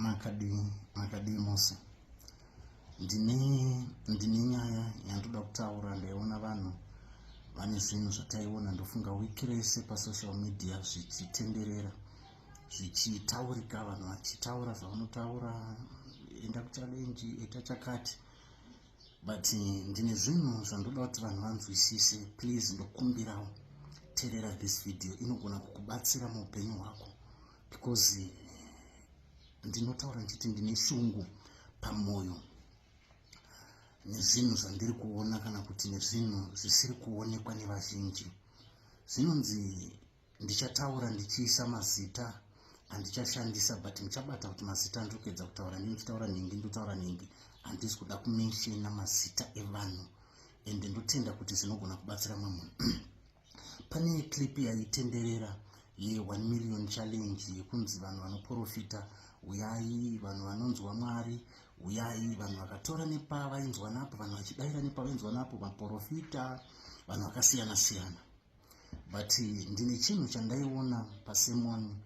Makadii, makadii mose. Ndine ndine nyaya yandoda kutaura. Ndaiona vanhu vane zvinhu zvataiona, ndofunga wiki rese pasocial media zvichitenderera, zvichitaurika, vanhu vachitaura zvavanotaura, enda kuchallenge, ita chakati, but ndine zvinhu zvandoda kuti vanhu vanzwisise. Please, ndokumbirawo teerera this video, inogona kukubatsira muupenyu hwako, because ndinotaura ndichiti ndine shungu pamwoyo nezvinhu zvandiri kuona kana kuti nezvinhu zvisiri kuonekwa nevazhinji. Zvinonzi ndichataura ndichiisa mazita andichashandisa, but muchabata kuti mazita andiri kuedza kutaura, ndini ndichitaura nhingi, ndotaura nhingi. Handisi kuda kumentiona mazita evanhu, ende ndotenda kuti zvinogona kubatsira mumwe munhu. Pane clip yaitenderera ye1 million challenge, yekunzi vanhu vanoprofita uyai, vanhu vanonzwa Mwari uyai. Vanhu vakatora nepavainzwa napo, vanhu vachidayira nepavainzwa napo, maprofita, vanhu vakasiyana siyana. But ndine chinhu chandaiona pasermon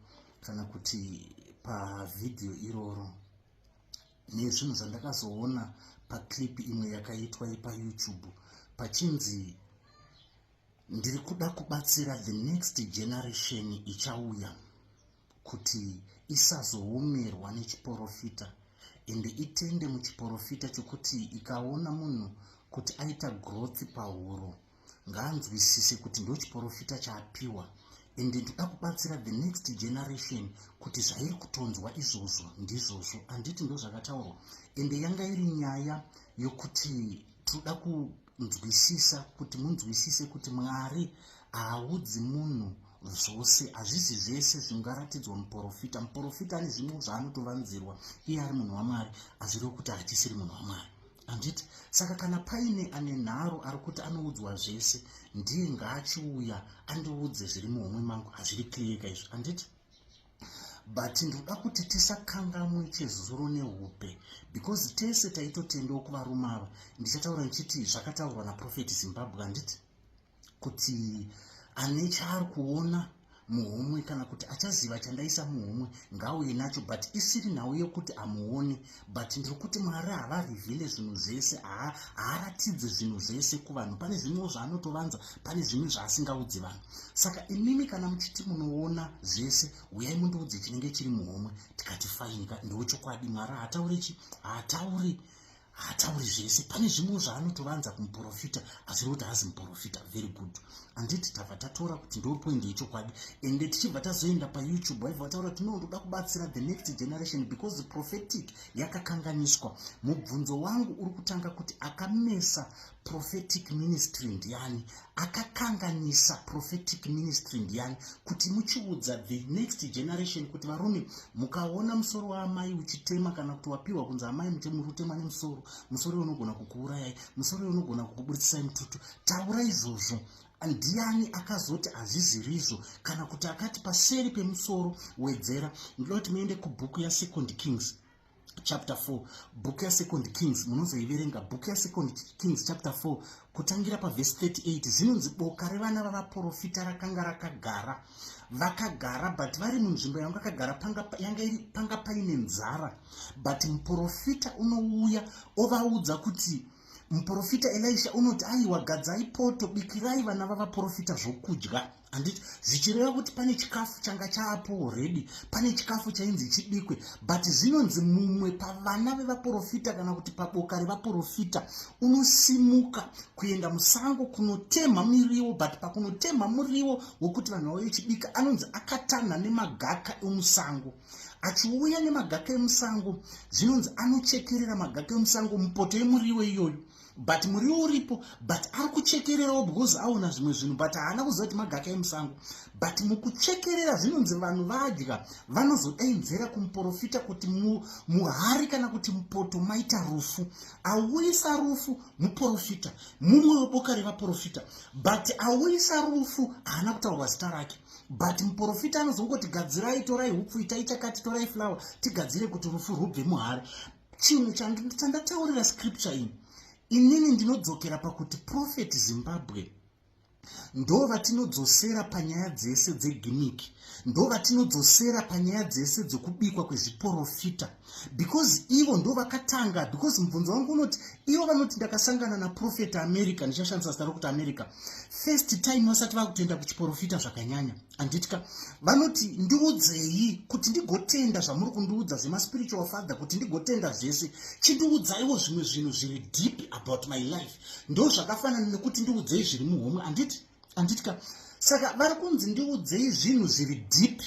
kana kuti pavhidhiyo iroro, nezvinhu zvandakazoona paclip imwe yakaitwa yepaYouTube, pachinzi ndiri kuda kubatsira the next generation ichauya kuti isazoomerwa nechiprofita, ende itende muchiprofita chokuti ikaona munhu kuti aita growth pahuro, ngaanzwisise kuti ndo chiprofita chaapiwa. Ende ndoda kubatsira the next generation kuti zvairi kutonzwa izvozvo ndizvozvo. Handiti ndo zvakataurwa? Ende yanga iri nyaya yokuti tinoda kunzwisisa kuti munzwisise kuti Mwari haaudzi munhu zvose. Hazvisi zvese zvingaratidzwa muprofita. Muprofita ane zvimwe zvaanotovanzirwa iye ari munhu waMwari, hazvirevo kuti hachisiri munhu waMwari, handiti? Saka kana paine ane nharo ari kuti anoudzwa zvese, ndiye ngaachiuya andiudze zviri muhomwe mangu. Hazviri clear ka izvo, handiti? But ndoda kuti tisakangamwe chezuro neupe, because tese taitotendawo kuvarume ava. Ndichataura ndichiti zvakataurwa naProphet Zimbabwe, handiti, kuti ane chaari kuona muhomwe kana kuti achaziva chandaisa muhomwe ngauye nacho. But isiri nhau yekuti amuone, but ndiri kuti Mwari havareveale zvinhu zvese, haaratidze zvinhu zvese kuvanhu. Pane zvimwewo zvaanotovanza, pane zvimwe zvaasingaudzi vanhu. Saka imimi kana muchiti munoona zvese, uyai mundiudze chinenge chiri muhomwe. Tikati fine ka, ndochokwadi, Mwari haatauri chi haatauri zvese. Pane zvimwe zvaanotovanza kumuprofita, asiri kuti haazi muprofita. Very good, handiti? Tabva tatora kuti ndo point yechokwadi. Ende tichibva tazoenda paYouTube, vaibva vataura kuti no, ndoda kubatsira the next generation because prophetic yakakanganiswa. Mubvunzo wangu uri kutanga kuti akamesa prophetic ministry ndiani? Akakanganisa prophetic ministry ndiani, kuti muchiudza the next generation kuti varume, mukaona musoro waamai uchitema kana kuti wapiwa kunzi amai muri kutema nemusoro, musoro unogona kukuurayai, musoro unogona kukuburitsisai mututu, taura izvozvo? Ndiani akazoti hazvizirizvo, kana kuti akati paseri pemusoro wedzera? Ndoda kuti muende kubhuku yaSecond Kings chapter 4. Bhuku yaSecond Kings, munozoiverenga bhuku yaSecond Kings chapter 4 kutangira pavhesi 38. Zvinonzi boka revana vavaprofita rakanga rakagara, vakagara, but vari munzvimbo yanga vakagara panga paine nzara. But muprofita unouya ovaudza kuti, muprofita Elisha unoti, "Aiwa, gadzai poto, bikirai vana vavaprofita zvokudya," handiti? Zvichireva kuti pane chikafu changa chaapo already, pane chikafu chainzi chibikwe. But zvinonzi mumwe pavana vevaprofita kana kuti paboka revaprofita unosimuka kuenda musango kunotemha miriwo. But pakunotemha muriwo wekuti vanhu vauye chibika, anonzi akatanha nemagaka emusango. Achiuya nemagaka emusango, zvinonzi anochekerera magaka emusango mupoto yemuriwo iyoyo. But muriwo uripo, but ari kuchekererawo because aona zvimwe zvinhu, but haana kuziva kuti magaka emusango. But mukuchekerera, zvinonzi vanhu vadya, vanozodaidzera kumuprofita kuti muhari kana kuti mupoto maita rufu. Auyisa rufu muprofita, mumwe weboka revaprofita, but auyisa rufu haana kutaurwa zita rake. But muprofita anozongoti, "Gadzirai, torai hupfu, itai chakati, torai flour, tigadzire kuti rufu rwubve muhari." Chinhu chandataurira scripture iyi, inini ndinodzokera pakuti Prophet Zimbabwe Ndo vatinodzosera panyaya dzese dzegimiki, ndo vatinodzosera panyaya dzese dzekubikwa kwezviporofita, because ivo ndo vakatanga. Because mubvunzo wangu unoti, ivo vanoti ndakasangana naProphet America, ndichashandisa zita rokuti America, first time vasati vakutenda kuchiporofita zvakanyanya, handitika? Vanoti, "Ndiudzei kuti ndigotenda zvamuri kundiudza zvemaspiritual father. Kuti ndigotenda zvese, chindiudzaiwo zvimwe zvinhu zviri deep about my life." Ndo zvakafanana nekuti ndiudzei zviri muhomwe, handiti? Handitika? Saka vari kunzi, "Ndiudzei zvinhu zviri deep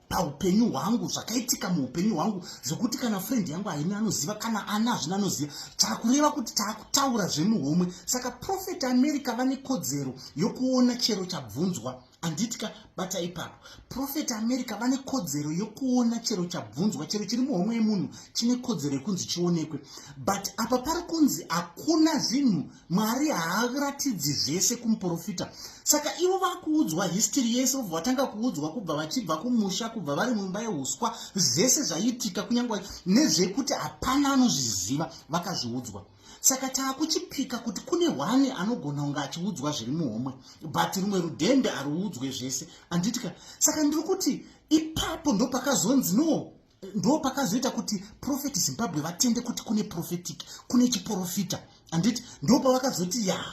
paupenyu hwangu, zvakaitika muupenyu hwangu, zvokuti kana friend yangu haina anoziva, kana ana hazvina anoziva." Chakureva kuti taakutaura zvemuhomwe. Saka Prophet America vane kodzero yokuona chero chabvunzwa, handitika? Bata ipapo. Prophet America vane kodzero yokuona chero chabvunzwa. Chero chiri muhomwe yemunhu chine kodzero yekunzi chionekwe. But apa pari kunzi hakuna zvinhu, Mwari haaratidzi zvese kumuprofita. Saka ivo vakuudzwa history yese, vobva vatanga kuudzwa kubva vachibva kumusha, kubva vari mumba yeuswa, zvese zvaitika, kunyange nezvekuti hapana anozviziva, vakazviudzwa. Saka taakuchipika kuti kune hwani anogona kunge achiudzwa zviri muhomwe, but rumwe rudhende haruudzwe zvese, handitika? Saka ndiri kuti ipapo ndo pakazonzi no, ndo pakazoita kuti Prophet Zimbabwe vatende kuti kune prophetic, kune chiprofita, handiti? Ndo pavakazoti, "Ya,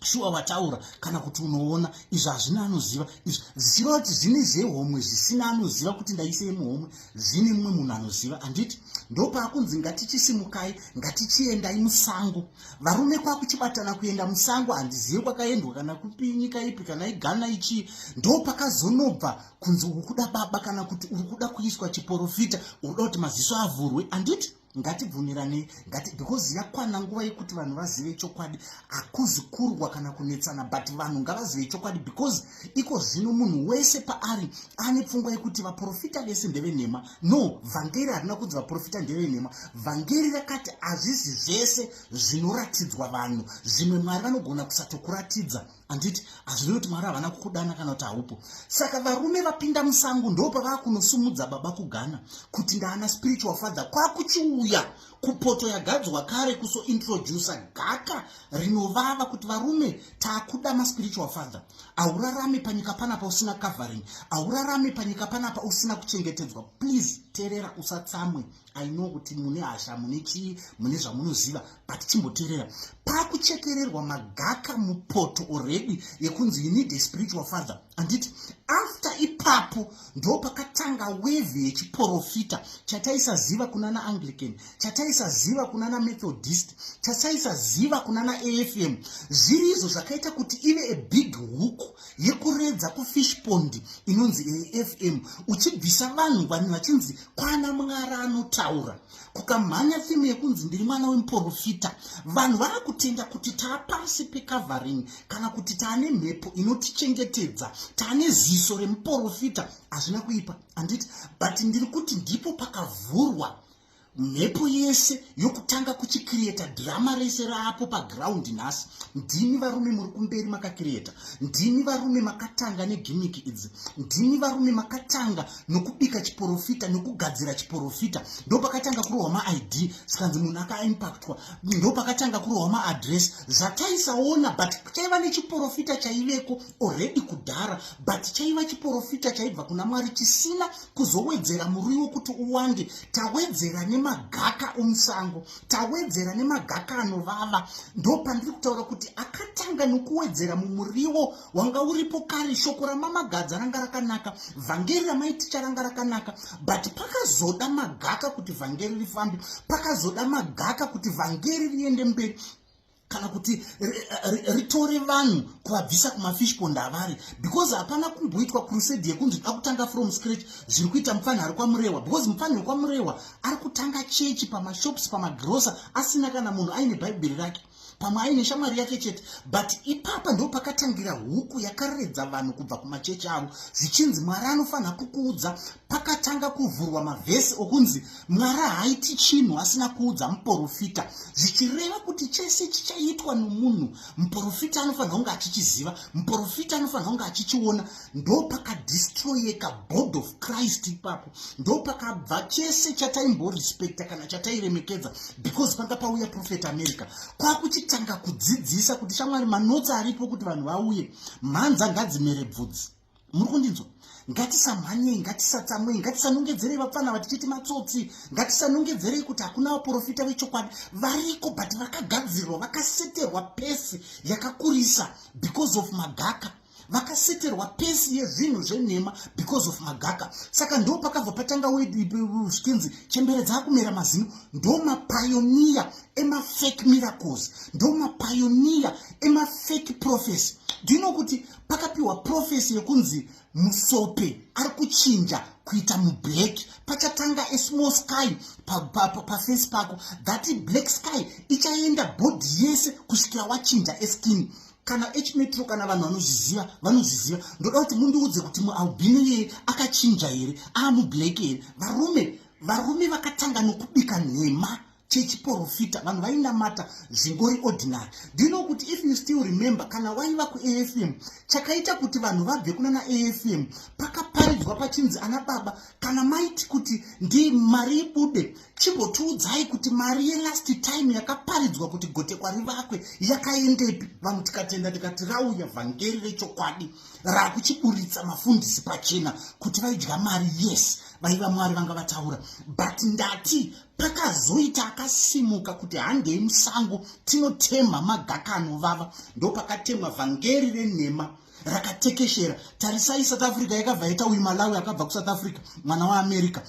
shuwa wataura," kana kuti, "Unoona, izvi hazvina anoziva izvi." Zvichireva kuti zvine zvehomwe zvisina anoziva kuti ndaisei muhomwe, zvine mumwe munhu anoziva, handiti? Ndo paakunzi, "Ngatichisimukai, ngatichiendai musango." Varume kwakuchibatana kuenda musango. Handizive kwakaendwa, kana kupi, nyika ipi, kana iGhana, ichii. Ndo pakazonobva kunzi uri kuda baba, kana kuti uri kuda kuiswa chiprofita, uri kuda kuti maziso avhurwe, handiti? Ngatibvumiranei, ngati, because yakwana nguva yekuti vanhu vazive chokwadi. Hakuzi kurwa kana kunetsana, but vanhu ngavazive chokwadi, because iko zvino munhu wese paari ane pfungwa yekuti vaprofita vese ndevenhema. No, vhangeri harina kunzi vaprofita ndevenhema. Vhangeri rakati hazvisi zvese zvinoratidzwa vanhu. Zvimwe Mwari vanogona kusatokuratidza, handiti? Hazviri kuti Mwari havana kukudana kana kuti haupo. Saka varume vapinda musango, ndo pavaa kunosumudza baba kuGhana kuti ndaana spiritual father. Kwakuchiuya kupoto yagadzwa kare, kusointrodusa gaka rinovava kuti varume, taakuda maspiritual father. Haurarami panyika panapa usina covering, haurarami panyika panapa usina kuchengetedzwa. Please teerera, usatsamwe. I know kuti mune hasha, mune chii, mune zvamunoziva, but chimboteerera. Pakuchekererwa magaka mupoto already yekunzi you need a spiritual father, handiti? After ipapo ndo pakatanga wave yechiprofita chataisaziva kuna naAnglican, chataisaziva kuna naMethodist, chataisaziva kuna naAFM. Zviri izvo zvakaita kuti ive a big hook yekuredza kufish pond inonzi AFM, uchibvisa vanhu, vanhu vachinzi kwana Mwari anotaura. Kukamhanya theme yekunzi ndiri mwana wemuprofita, vanhu vaakutenda kuti taapasi pecovering, kana kuti taane mhepo inotichengetedza, taane ziso remuprofita. Hazvina kuipa, handiti? But ndiri kuti ndipo pakavhurwa mhepo yese yokutanga kuchicreata drama rese raapo paground nhasi. Ndimi varume muri kumberi makacreata, ndimi varume makatanga negimmick idzi, ndimi varume makatanga nokubika chiprofita, nokugadzira chiprofita. Ndo pakatanga kurohwa maID, sikanzi munhu akaimpactwa. Ndo pakatanga kurohwa maaddress zvataisaona, but chaiva nechiprofita chaiveko already kudhara, but chaiva chiprofita chaibva kuna Mwari chisina kuzowedzera muriwo kuti uwande. Tawedzera nemagaka omusango, tawedzera nemagaka anovava. Ndo pandiri kutaura kuti akatanga nokuwedzera mumuriwo wanga uripo kare. Shoko ramamagadza ranga rakanaka, vhangeri ramaiticha ranga rakanaka, but pakazoda magaka kuti vhangeri rifambe, pakazoda magaka kuti vhangeri riende mberi, kana kuti ritore vanhu kuvabvisa kumafish pond avari, because hapana kumboitwa crusade yekunzi da kutanga from scratch zviri kuita mufanhi ari kwaMurewa, because mufanhi wekwaMurewa ari kutanga chechi pamashops, pamagrosa, asina kana munhu, aine bhaibheri rake, pamwe aine shamwari yake chete. But ipapa ndo pakatangira huku yakaredza vanhu kubva kumachechi avo, zvichinzi Mwari anofanira kukuudza. Pakazouya Pakatanga kuvhurwa mavhesi okunzi Mwari haaiti chinhu asina kuudza muprofita, zvichireva kuti chese chichaitwa nomunhu, muprofita anofanira kunge achichiziva, muprofita anofanira kunge achichiona. Ndopakadestroyeka board of Christ ipapo, ndopakabva chese chataimborespecta kana chatairemekedza, because panga pauya Prophet America kwakuchitanga kudzidzisa kuti shamwari, manotsi aripo kuti vanhu vauye, mhanza ngadzimere bvudzi. Muri kundinzwa? Ngatisamhanyei, ngatisatsamwei, ngatisanongedzerei vapfana vatichiti matsotsi, ngatisanongedzerei kuti hakuna vaprofita vechokwadi. Variko, but vakagadzirwa, vakaseterwa pesi yakakurisa because of magaka, vakaseterwa pesi yezvinhu zvenhema because of magaka. Saka ndo pakabva patanga zvikinzi chembere dzaakumera mazino. Ndo mapioneer emafake miracles, ndo mapioneer emafake prophecy. Do you know kuti pakapiwa prophecy yekunzi musope ari kuchinja kuita mublack, pachatanga a small scar paface pako, that black scar ichaenda body yese kusvikira wachinja eskin? Kana H-Metro, kana vanhu vanozviziva vanozviziva. Ndoda kuti mundiudze kuti mualbino iyeye akachinja here, aamublack here? Varume, varume vakatanga nokubika nhema chechiprofita, vanhu vainamata zvingori ordinary. Do you know kuti, if you still remember, kana waiva kuAFM, chakaita kuti vanhu vabve kuna naAFM, pakaparidzwa pachinzi, ana baba, kana maiti kuti ndi mari ibude, chimbotiudzai kuti mari yelast time yakaparidzwa kuti gotekwa rivakwe yakaendepi? Vanhu tikatenda, tikati rauya vhangeri rechokwadi rakuchiburitsa mafundisi pachena kuti vaidya mari. Yes, vaiva Mwari vanga vataura, but ndati pakazoita akasimuka kuti handei musango tinotema magaka anovava. Ndopakatemwa vhangeri renhema rakatekeshera. Tarisai South Africa yakabva yaita uyu Malawi akabva kuSouth Africa, mwana waAmerica.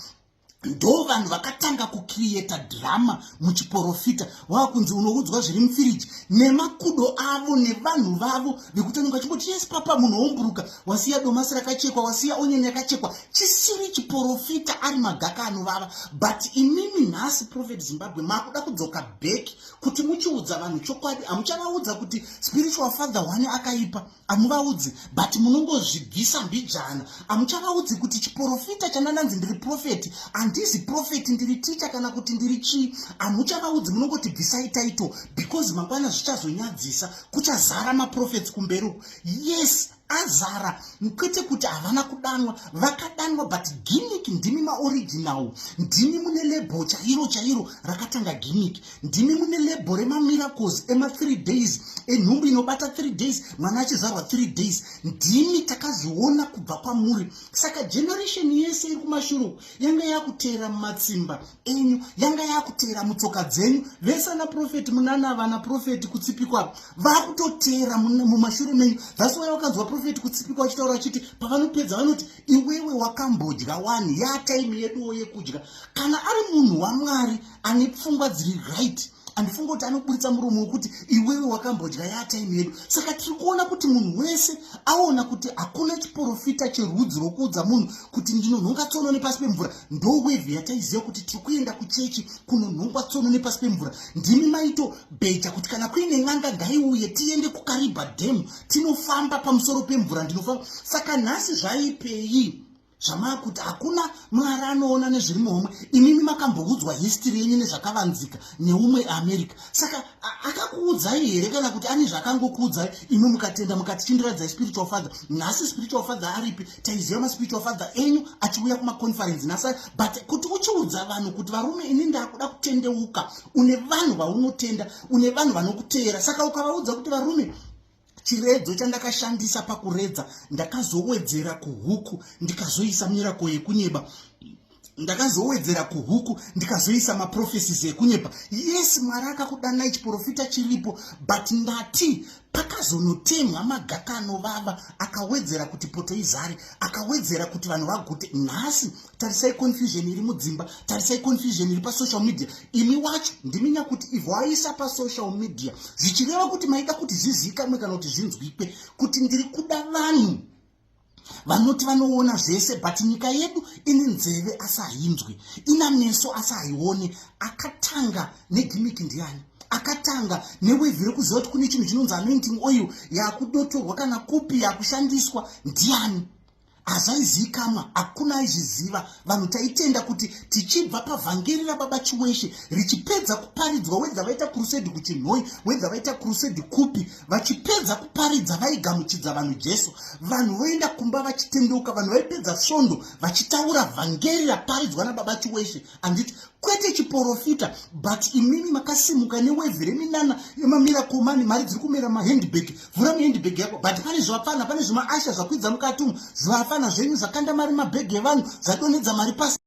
Ndo vanhu vakatanga kucreata drama muchiprofita, wakunzi unoudzwa zviri mufiriji nemakudo avo nevanhu vavo vekuti vanenge vachingoti, "Yes papa." Munhu woumburuka, wasiya domasi rakachekwa, wasiya onion yakachekwa, chisiri chiprofita, ari magaka anovava. But imimi nhasi, Prophet Zimbabwe, makuda kudzoka back kuti muchiudza vanhu chokwadi. Hamuchavaudza kuti spiritual father one akaipa, hamuvaudzi, but munongozvibvisa mbijana. Hamuchavaudzi kuti chiprofita chandananzi ndiri prophet, handizi prophet, ndiri ticha kana kuti ndiri chii. Hamuchavaudzi, munongoti bvisai title because mangwana zvichazonyadzisa, kuchazara maprophets kumberi uku. Yes, azara, kwete kuti havana kudanwa, vakadanwa, but gimmick ndimi maoriginal, ndimi mune label chairo chairo rakatanga gimmick, ndimi mune label remamiracles ema3 days, enhumbu inobata 3 days, mwana achizvarwa 3 days. Ndimi takazviona kubva kwamuri. Saka generation yese iri kumashure uku yanga yakuteera mumatsimba enyu, yanga yakuteera mutsoka dzenyu. Vese ana Prophet Munana, vana Prophet Kutsipikwa vakutoteera mumashure menyu. That's why wakanzwa Prophet Kutsipikwa achitaura achiti pavanopedza vanoti, "Iwewe wakambodya wani, yatime yeduwo yekudya." Kana ari munhu waMwari ane pfungwa dziri right, handifunga kuti anoburitsa muromo wekuti iwewe wakambodya, yatime yedu. Saka tiri kuona kuti munhu wese aona kuti hakuna chiprofita cherudzi rwokuudza munhu kuti ndinonhonga tsono nepasi pemvura. Ndo wave yataiziva kuti tiri kuenda kuchechi kunonhongwa tsono nepasi pemvura. Ndimi maitobheja kuti kana kuine n'anga ngaiuye, tiende kuKariba Dam, tinofamba pamusoro pemvura, ndinofamba. Saka nhasi zvaipei zvamaakuti hakuna Mwari anoona nezviri muhomwe? Imimi makamboudzwa history yenyu nezvakavanzika neumwe America. Saka akakuudzai here, kana kuti ane zvakangokuudzai imi mukatenda, mukati chindiradzai spiritual father? Nhasi spiritual father aripi? Taiziva maspiritual father enyu achiuya kumaconference nhasi, but kuti uchiudza vanhu kuti varume, ini ndakuda kutendeuka, une vanhu vaunotenda, une vanhu vanokuteera. Saka ukavaudza kuti varume, chiredzo chandakashandisa pakuredza, ndakazowedzera kuhuku, ndikazoisa miracle yekunyeba, ndakazowedzera kuhuku, ndikazoisa maprophecies ekunyepa. Yes, Mwari akakudanai, chiprofita chiripo, but ndati pakazonotemwa magaka anovava akawedzera kuti poto izare, akawedzera kuti vanhu vagute. Nhasi tarisai confusion iri mudzimba, tarisai confusion iri pasocial media. Imi wacho ndimi nyakuti ivho aisa pasocial media, zvichireva kuti maida kuti zvizikamwe kana kuti zvinzwikwe kuti ndiri kuda vanhu vanoti vanoona zvese. But nyika yedu ine nzeve asi hainzwi, ina meso asi haioni. Akatanga negimmick ndiani? Akatanga newave rekuziva kuti kune chinhu chinonzi anointing oil yakudotorwa kana kupi yakushandiswa ndiani? Hazvaizivikanwa, hakuna aizviziva. Vanhu taitenda kuti tichibva pavhangeri rababa Chiweshe richipedza kuparidzwa, wedza vaita crusade kuChinhoi, wedza vaita crusade kupi, vachipedza kuparidza vaigamuchidza vanhu Jesu, vanhu voenda kumba vachitendeuka. Vanhu vaipedza svondo vachitaura vhangeri raparidzwa nababa Chiweshe, handiti? Kwete chiprofita. But imimi makasimuka newevhi reminana yemamiracle money, mari dziri kumera mahandbag. Vhura muhandbag yako, but pane zvivapfana, pane zvimaasha zvakwidza mukati umu. Zvivapfana zvenyu zvakanda mari mabhegi evanhu, zvadonhedza mari pasi.